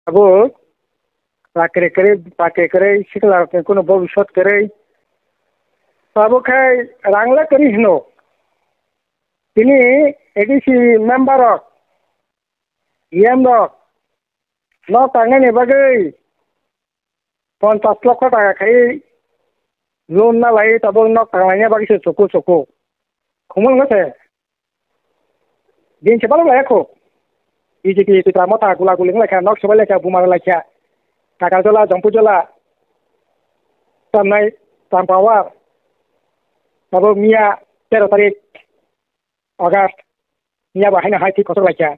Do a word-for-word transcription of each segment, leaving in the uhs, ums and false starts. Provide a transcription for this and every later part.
Abo chakri kwrwi, bakri kwrwi, sikla rokni kuno bobiswt kwrwi. Abo khai rang le kwrwi hino. Tini A D C member rok, E M rok, nok tangnani bagwi ponchas lokho taka khai loan na lai tabuk nok tanglaina bagwi se chuku chuku. Khumul wngkha se. Din se balok lai kho. B J P Tipra Motha gula guli wnglaikha, nok sobai laikha, buma rw laikha. Kakarjola, Jompujola, Chamnai, Champawar. Tabuk miya tero tarik August. Miya bo haino hai thik kotor laikha.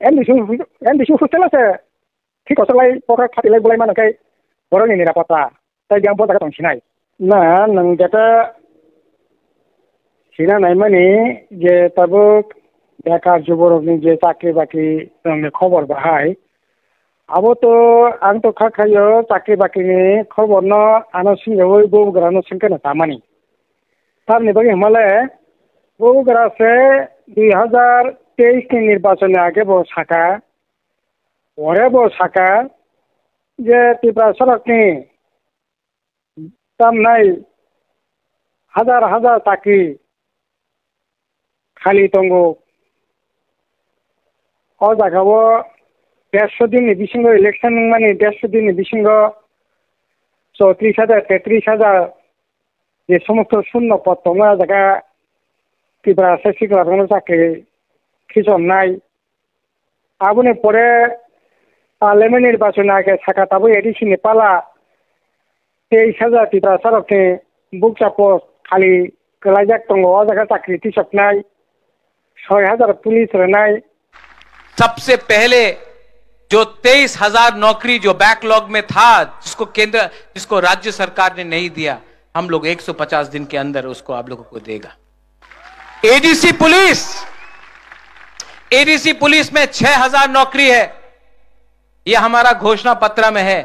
M D C, M D C hostel se thik kotor lai, pokra khati lai bulai mano khai borokni nirapota. Tai jang bo jaga tong sinai. Na, nwng jeta sina naimani je tabuk bekar juborokni je chakri bakri rokni khobor bahai. Abo to ang to kha khayo chakri bakri ni khobor no ano singyawi bubagra no singkhe no tamani. Tamni bagwi hwnmale bubagra se dui hazar teis ni nirbachon ni age bo saka, ore bo saka je Tiprasa rokni tamnai hajar hajar chakri khali tongo. O jaga o dersho din ni bisingo election wngmani, dersho din ni bisingo chowtris hajar, tetris hajar je somosto shunno pod tongo, o jaga Tiprasa sikla rokno chakri khichomnai. Aboni pore parliament nirbachon age saka tabuk A D C ni pala teis hajar Tiprasa rokni bukcha post khali kwlaijak tongo, o jaga chakri tisoknai, soi hajar police rwnai. सबसे पहले जो तेईस हजार नौकरी जो बैकलॉग में था, जिसको केंद्र, जिसको राज्य सरकार ने नहीं दिया, हम लोग एक सौ पचास दिन के अंदर उसको आप लोगों को देगा। एडीसी पुलिस, एडीसी पुलिस में छह हजार नौकरी है। ये हमारा घोषणा पत्र में है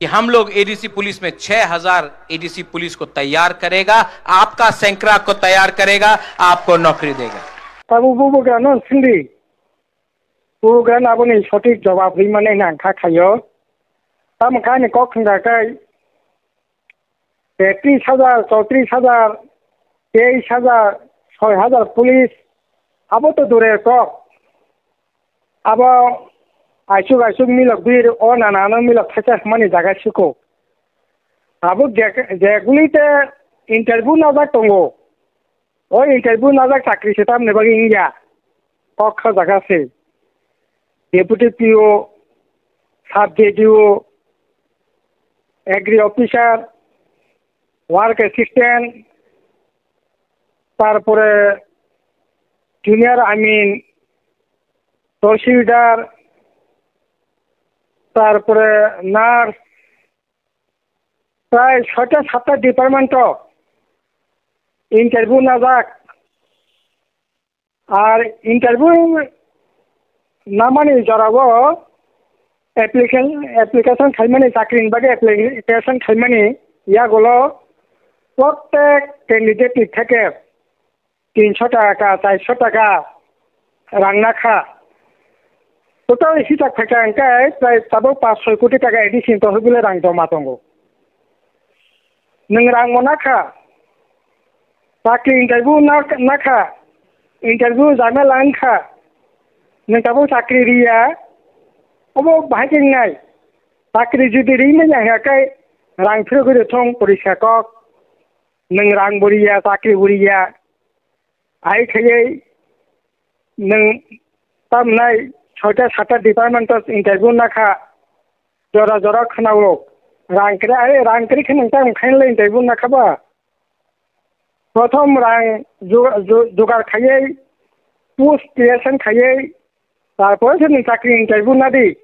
कि हम लोग एडीसी पुलिस में छह हजार एडीसी पुलिस को तैयार करेगा, आपका सैंकड़ा को तैयार करेगा, आपको नौकरी देगा। Tabuk bubagra no sindi. Bubagra no aboni sothik jobab rwi mani hwnwi ang kha khaio. Tamo kha ani kok thwngkha khe tetris hajar, chowtris hajar, teis hajar, soi hajar police, abo to durer kok. Abo aisuk aisuk milok bir o nana no milok thaisa hwnmani jaga siko. Abo je, jeguli te interview najak tongo. O interview najak chakri se tamni bagwi wngya. Kok kha jaga se. Deputy P O, sub J D O, agri officer, work assistant, tarpore junior amin, tahsildar, tarpore nurse, prai soita satta department o interview najak. Ar interview namani jorao application, application khaimani, chakrini bagwi application khaimani yagulo prottek candidate ni theke tinso taka, charso taka rang nakha. Total hisab khaikha hwnkhe prai tabuk panch soi koti taka A D C ni tohoi bile rang joma tongo. Nwng rang bo nakha, chakri interview nak-, nakha, interview jamela wngkha, nwng tabuk chakri riya, obo bahai khe wngnai? Chakri jodi ri manya hwnkhe rang phirogwi rw thung poriska kok, nwng rang bo riya, chakri bo riya, ai khaiwi nwng tamnai soita satta department o interview nakha, jora jora khwnao rang kwrwi, ai rang kwrwi khe nwng tamo khainai interview nakha ba? Prothom rang ju-, ju-, jugar khaiwi, post creation khaiwi, tarpore se nwng chakri interview nadi,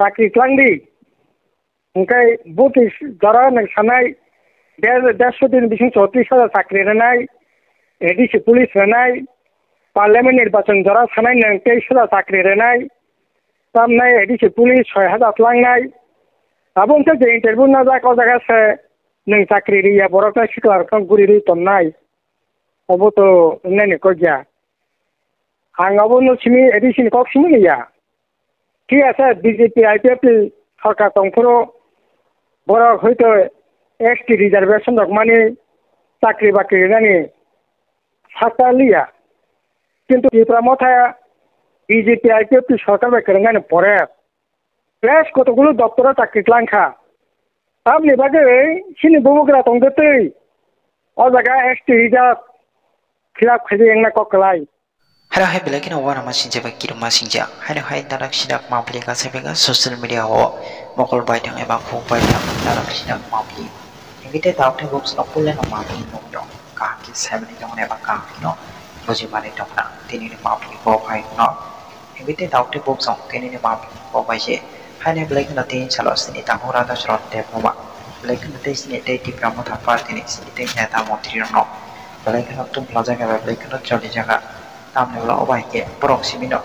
chakri twlangdi. Hwnkhe boti jora nwng sanai, der-, derso din bising chowtris hajar chakri rwnai, A D C police rwnai, parliament nirbachon jora sanai nwng teis hajar chakri rwnai, tamnai A D C police soi hajar tlangnai. Abo wngkha je interview najak o jaga se nwng chakri riya borok no sikla rok no guri rwi tonnai. Obo to wngnai ni kok ya. Ang abo no simi A D C ni kok simi ya. Thik ase, B J P I P F ni sorkar tongphuru borok hoito S T reservation rok mani chakri bakri rwnani sakta liya. Kintu Tipra Motha B J P I P F ni sorkar bai kwrwngnani pore fresh kotokgulo doptoro chakri tlang kha. Tamni bagwi chini bubagra tongde twi o jaga S T reserve khilap khaidi wngna kok kwlai. Haino hai belai kheno uanama sinjak bai kirima singjak. Haino hai darak sidak mapli ka sebega social media o mokol baithang eba khuk baithang darak sidak mapli. Hingke te darak te bok sano puila no mapli nung tong. Kaham khe saimani tong eba kaham khe no bujimani tong na. Tini ni mapli bo hai no. Hingke te darak te bok song tini ni mapli bo bai se. Haino belai kheno tin salo sini tango rada chwran te boma. Belai kheno te sini te Tipra Motha party ni sini te neta montri rok no. Belai kheno tum phlajak eba belai kheno choli jaga. Tamni ulo obo hai khe borok simi no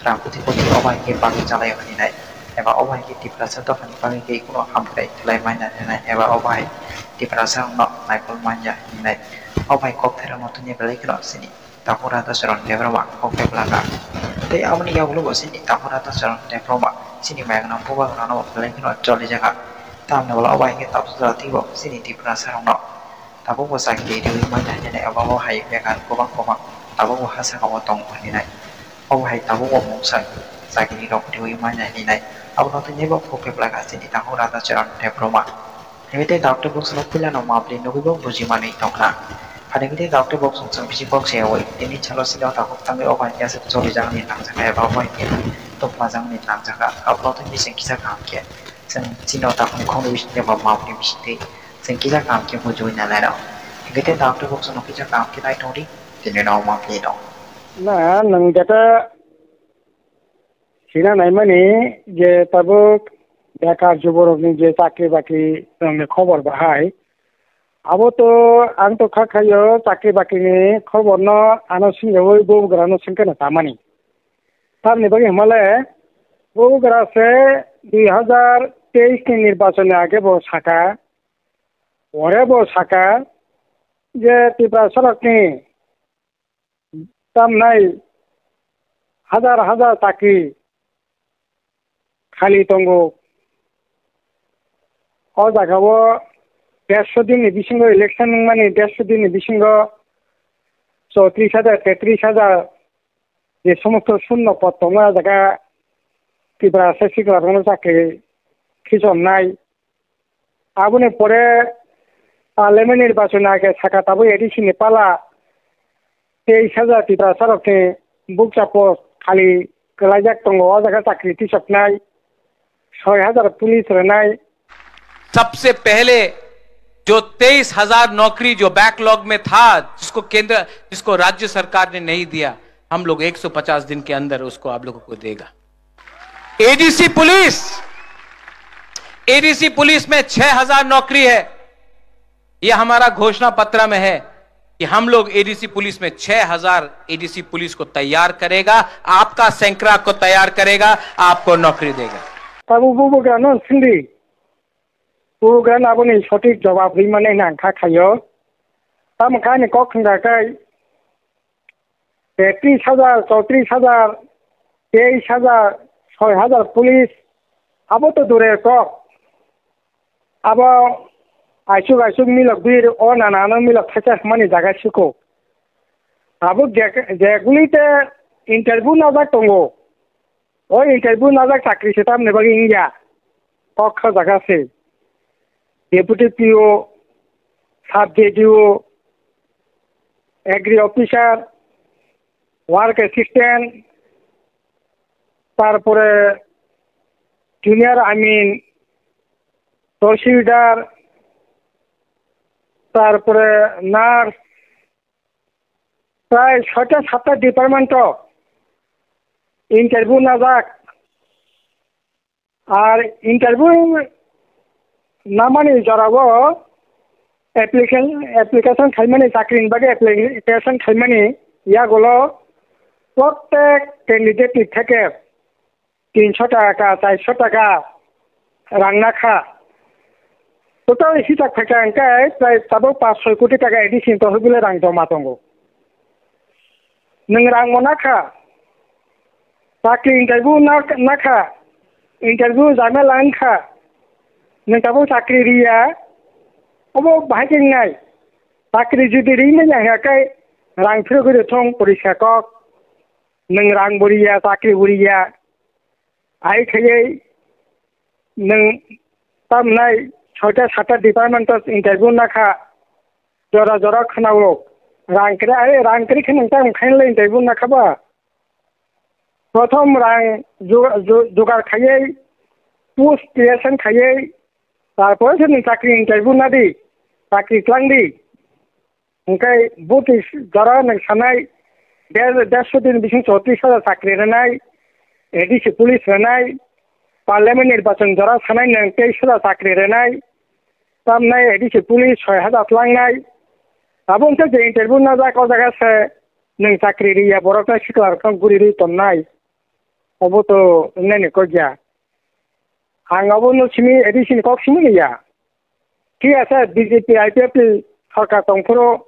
rang kuthi kuthi obo hai khe bagwi chalai o hinwi nai eba obo hai khe Tiprasa dophani bagwi khe kunu hamkrai khlai manya hinwi nai eba obo hai Tiprasa rokno naikol manya hinwi nai obo hai kok thairokno tini belai kheno sini Takhuk Radha Charan Debbarma kok bebla kha tei aboni yagulo bo sini Takhuk Radha Charan Debbarma sini mayung nang bubagra no belai kheno choli jaga tamni ulo obo hai khe tabuk jora twibo sini Tiprasa rokno Tabukbo chakri riwi manya hinwi abo hai bekar kwbang kwbang tabukbo ha saka o tongo hinwi nai. Obo hai tabukbo mungsa chakri rok riwi manya hinwi nai. Abono twi naibo kok bebla kha chini Takhuk Radha Charan Debbarma. Hinwi tei daktwk bwsano puilano mapli nugwibo buji manwi tongkha. Phaini tei daktwk bwsong chwng bisi kok se yawi tini chalo sini o takhuk tangwi obo hai khe aswk cholijaknai nangjakha eba obo hai khe tongmajaknai nangjakha. Abono twi bising kisa kaham khe chwng chini o takhukni khokni bisingtwi eba mapli bisingtwi. Chwng kisa kaham khe bujiwi nalairok. Hingke tei daktwk bwsano kisa kaham khe naitongdi, tini no ma phino. Na, nwng jeta sina naimani je tabuk bekar juborokni je chakri bakri rokni khobor bahai. Abo to ang to kha khayo chakri bakri ni khobor no ano singyawi bubagra no singkhe no tamani. Tamni bagwi hwnmale bubagra se dui hazar teis ni nirbachon ni age bo saka. Pore bo saka je Tiprasarokni tamnai hajar hajar chakri khali tongo. O jagao dersho dinni bisingo election wngmani, dersho dinni bisingo chowtris hajar, tetris hajar je somosto shunno pod tongo, o jaga Tiprasa sikla rokno chakri khichomnai. Aboni pore parliament nirbachon age saka tabuk A D C ni pala teis hajar Tiprasa rokni bukcha post khali kwlaijak tongo, o jaga chakri tisoknai, soi hajar police rwnai. सबसे पहले जो तेईस हजार नौकरी जो बैकलॉग में था, जिसको केंद्र, जिसको राज्य सरकार ने नहीं दिया, हम लोग एक सौ पचास दिन के अंदर उसको आप लोगों को देगा। एडीसी पुलिस, एडीसी पुलिस में छह हज़ार नौकरी है, ये हमारा घोषणा पत्र में है कि हम लोग एडीसी पुलिस में छह हज़ार एडीसी पुलिस को तैयार करेगा, आपका सैकड़ा को तैयार करेगा, आपको नौकरी देगा। Tabuk bubagrano sindi, bubagrano aboni sothik jobab rimani nangkha khaio. Tamo kha ani kok thwngkha khe tetris hajar, chowtris hajar, teis hajar, soi hajar police, abo to durer kok. Abo aisuk aisuk milok bir o nana ano milok thaisa hwnmani jaga siko. Abo je, jeguli te interview najak tongo. O interview najak chakri se tamni bagwi wngya. Kok kha jaga se. Deputy P O, sub D D O, agri officer, work assistant, tarpore junior amin, tahsildar, tarpore nurse, prai soita satta department o interview najak. Ar interview namani jorao application, application khaimani, chakrini bagwi application khaimani yagulo prottek candidate ni theke tinso taka, charso taka rang nakha. Total hisab khaikha hwnkhe prai tabuk panch soi koti taka A D C ni tohoi bile rang joma tongo. Nwng rang bo nakha, chakri hwnkhe bo nak-, nakha, Interview jamela wngkha. Nwng tabuk chakri riya. Obo bahai khe wngnai. Chakri jodi ri manya hwnkha khe rang phirogwi rwthung poriska kok. Nwng rang bo riya, chakri bo riya. Ai khaiwi nwng tamnai soita satta department o interview nakha. Jora jora khwnao. Rang kwrwi, ai rang kwrwi khe nwng tamo khainai interview nakha ba? Prothom rang ju-, ju-, jugar khaiwi, post creation khaiwi, tarpore se nwng chakri interview nadi, chakri twlangdi. Hwnkhe boti jora nwng sanai, der-, derso din bising chowtris hajar chakri rwnai, A D C police rwnai, parliament nirbachon jora sanai nwng teis hajar chakri rwnai, tamnai A D C police soi hajar twlangnai. Abo wngkha je interview najak o jaga se nwng chakri riya borok tei sikla rok no guri rwi tonnai. Obo to wngnai ni kok ya. Ang abo no simi A D C ni kok simi ya. Thik ase, B J P I P F T sorkar tong phuru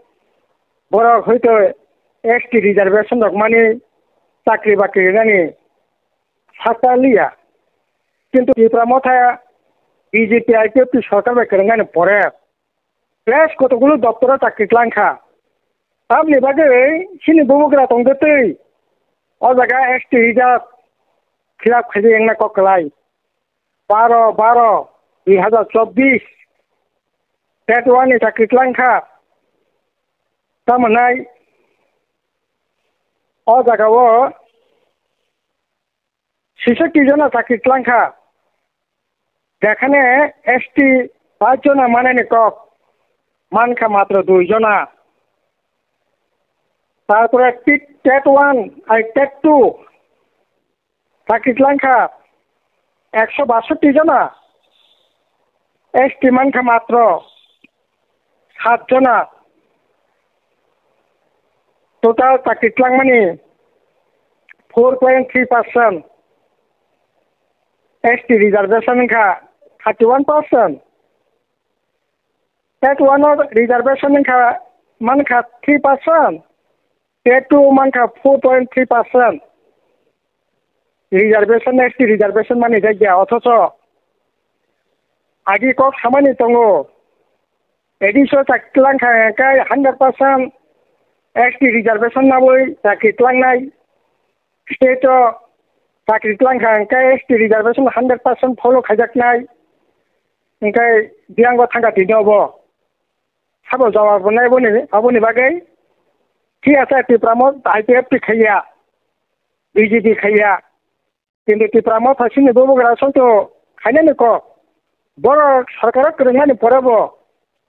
borok hoito S T reservation rok mani chakri bakri rwnani sakta liya. Kintu Tipra Motha B J P I P F T sorkar bai kwrwngnani pore fresh kotokgulo doptoro chakri twlang kha. Tamni bagwi chini bubagra tongde twi o jaga S T reserve fill up khaidi wngna kok kwlai. Baro baro dui hazar chobbish, tet one ni chakri twlang kha. Tamo nai o jaga o sisoti jona chakri twlang kha. Jekhane S T pach jona manani kok, mankha matro dui jona. Tarpore tet one, ai tet two, chakri twlang kha ekso basotti jona, S T mankha matro sat jona. Total chakri twlangmani four point three percent, S T reservation wngkha thirty one percent, tet one o reservation wngkha, mankha three percent, tet two mankha four point three percent. Reservation, S T reservation mani jagya, othocho agi kok samani tongo. A D C o chakri twlang kha hwnkhe hundred percent S T reservation nawi chakri tlangnai. State o chakri twlang kha hwnkhe S T reservation hundred percent follow khaijaknai. Hwnkhe biyango thangkha tini obo. Sabo jawab rwnai aboni, aboni bagwi. Thik ase, Tipra Motha I P F T khaiya, B J P khaiya. Kintu Tipra Motha sini bubagra songto khainani kok. Borok sorkaro kwrwngmani pore bo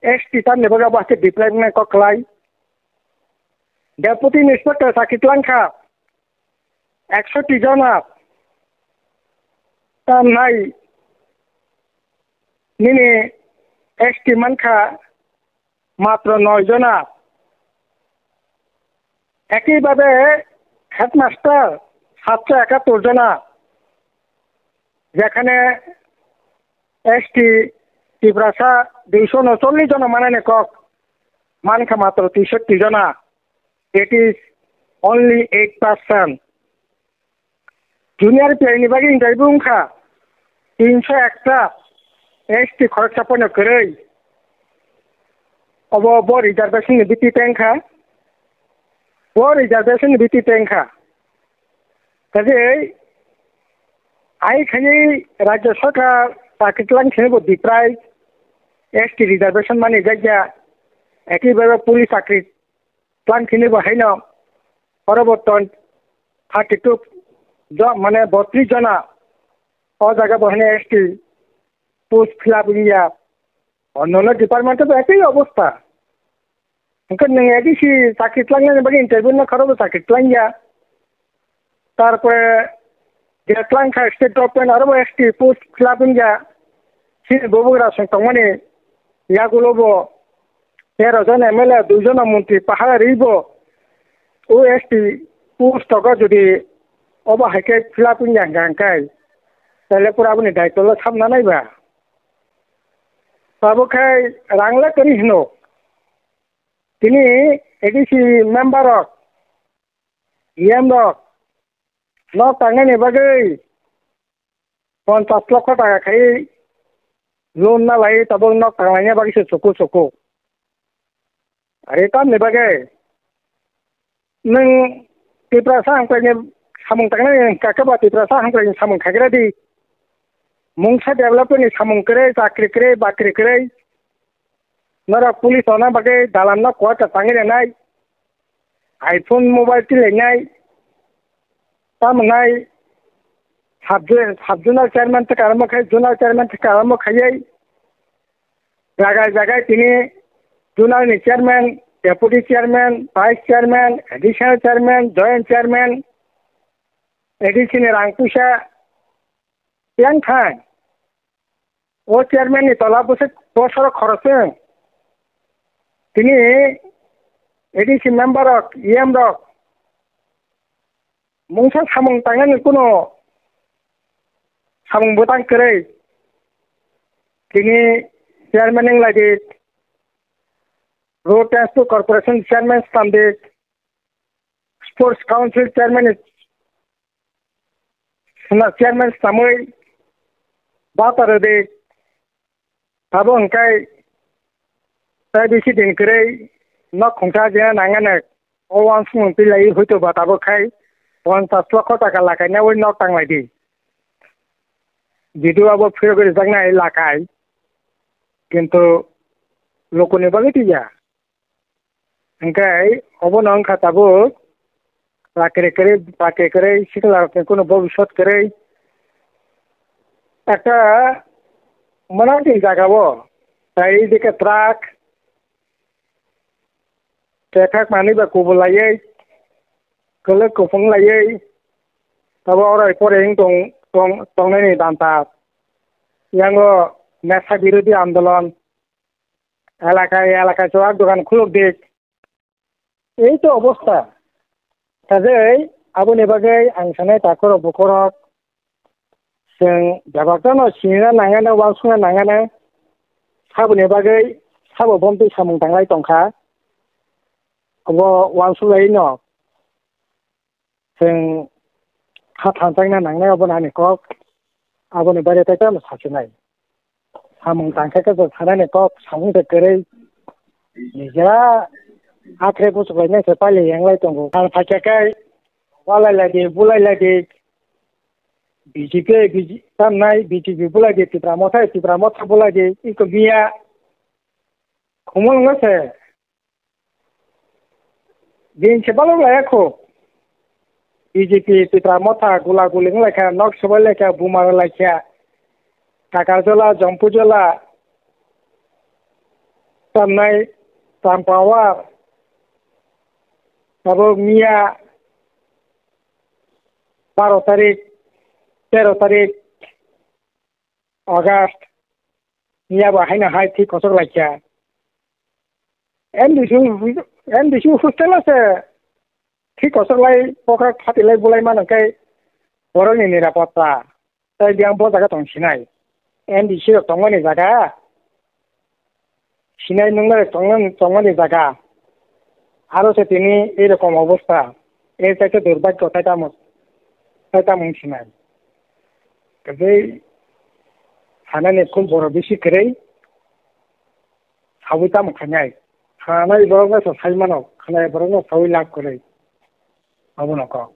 S T tamni bagwi abo haste deprive wngnai kok kwlai. Deputy Inspector chakri twlang kha ekso ti jona. Tamnai nini S T mankha matro noi jona. Ekibhabe headmaster satso ekattor jona, jekhane S T Tiprasa duiso unochollish jona manani kok, mankha matro teishotti jona, that is only eight percent. Junior P I ni bagwi interview wngkha, tinso ekta S T khoroksa pono kwrwi. Obo bo reservation ni biti tengkha, bo reservation ni biti tengkha. Kaje ai khani Rajya Sarkar chakri tlang khini bo deprive, S T reservation mani jagya, ekibhabe police chakri tlang khini bo haino oro bo ton thirty two jo-, mane botris jona o jaga bo haino S T post fill up wngya. Onnono department o bo ekoi obostha. Hwnkhe nwng A D C chakri tlangnani bagwi interview no khoro bo chakri tlangya. Tarpore je tlang kha state government aro bo S T post fill up wngya. Chini bubagra song tongmani yagulo bo tero jon M L A, dui jona montri pahara riwi bo o S T post togo jodi obo hai khe fill up wngya hwnkha hwnkhe, taile pura aboni daitwlo samna naiba. Abo khai rang le kwrwi hino. Tini A D C member rok, E M rok no tangnani bagwi Ponchas lokho taka khai loan na lai tabuk nok tanglaina bagwi se chuku chuku. Are tamni bagwi nwng Tiprasa hamkraini samung tangnani hwnkha khe ba Tiprasa hamkraini samung khagra di. Mungsa development ni samung kwrwi, chakri kwrwi, bakri kwrwi. Norok police rokna bagwi dalan no quarter tangwi rwnai. iPhone mobile tilainai. Tamo nai sub, sub zonal chairman thwkarma khai zonal chairman thwkarma khaiwi jaga jaga tini zonal ni chairman, deputy chairman, vice chairman, additional chairman, joint chairman, A D C ni rang puisa yang thang. O chairman ni tola bwswk bosoro khorokchwng. Tini A D C member rok, E M rok mungsa samung tangnani kuno samung bwtang kwrwi. Tini chairman wng lai di, Road Transport Corporation chairman slam di, Sports Council chairman ni swnam chairman samwi bata rwdi. Abo hwnkhe tei bisi din kwrwi nok khungsa jena nangani o uansukmung twi lai hoito ba tabuk khai ponchas lokho taka lakainaui nok tanglaidi. Video abo phirogwi rijaknai lakai, kintu lukuni bagwi twiya. Hwnkhe obono wngkha tabuk chakri kwrwi, bakri kwrwi, sikla rokni kunu bobiswt kwrwi. Ekta mwnakni jaga o tai dike truck, kethak manwi ba kubulaiwi, kwlwk kuphunglaiwi, abo orai poroi wng tong, tong, tongnaini danta. Yango Nesha Birodhi Andolon, elaka elaka chuwak dogan khuluk di. Ei to obostha. Kajei aboni bagwi ang sanai takhurok bukhurok chwng bebak no sinina nangani, uansukna nangani, saboni bagwi sabo bomtwi samung tanglai tongkha. Obo uansuk lai no. Chwng kha thansa wngna nangnai, obo ani kok. Aboni baire tei tamo sachinai. Samung tangkhe khe chwng sanani kok samung se kwrwi. Nija akhre buchuk lainai se pailai yanglai tongo. Ang phaikha khe walai lai di, bulai lai di. B J P, B J P tamnai, B J P bulai di, Tipra Motha, Tipra Motha bulai di, iko miya. Khumulwngo se. Din se balok laya kho. B J P Tipra Motha gula guli wng laikha, nok sobai laikha, buma rw laikha. Kakarjola, Jompujola, tamnai, Tampawar, abo miya baro tarik, tero tarik August, miya bo haino hai thik kochok laikha. M D C, M D C hostel o se thik kochok lai, pokra khati lai, bulai mano khe borokni nirapotta. Tai biyang bo jaga tong sinai. M D C rok tongmani jaga, sinai nungnai rok tongmani, tongmani jaga. Aro se tini ei rokom obostha. Ei chaikhe durbhagyo tai tamo, tai tamo wng sinai. Tei sanani khub borok bisi kwrwi. Sawi tamo khainai? Khanai borokno se sai mano, khanai borokno sawi lab kwrwi. Abono kok.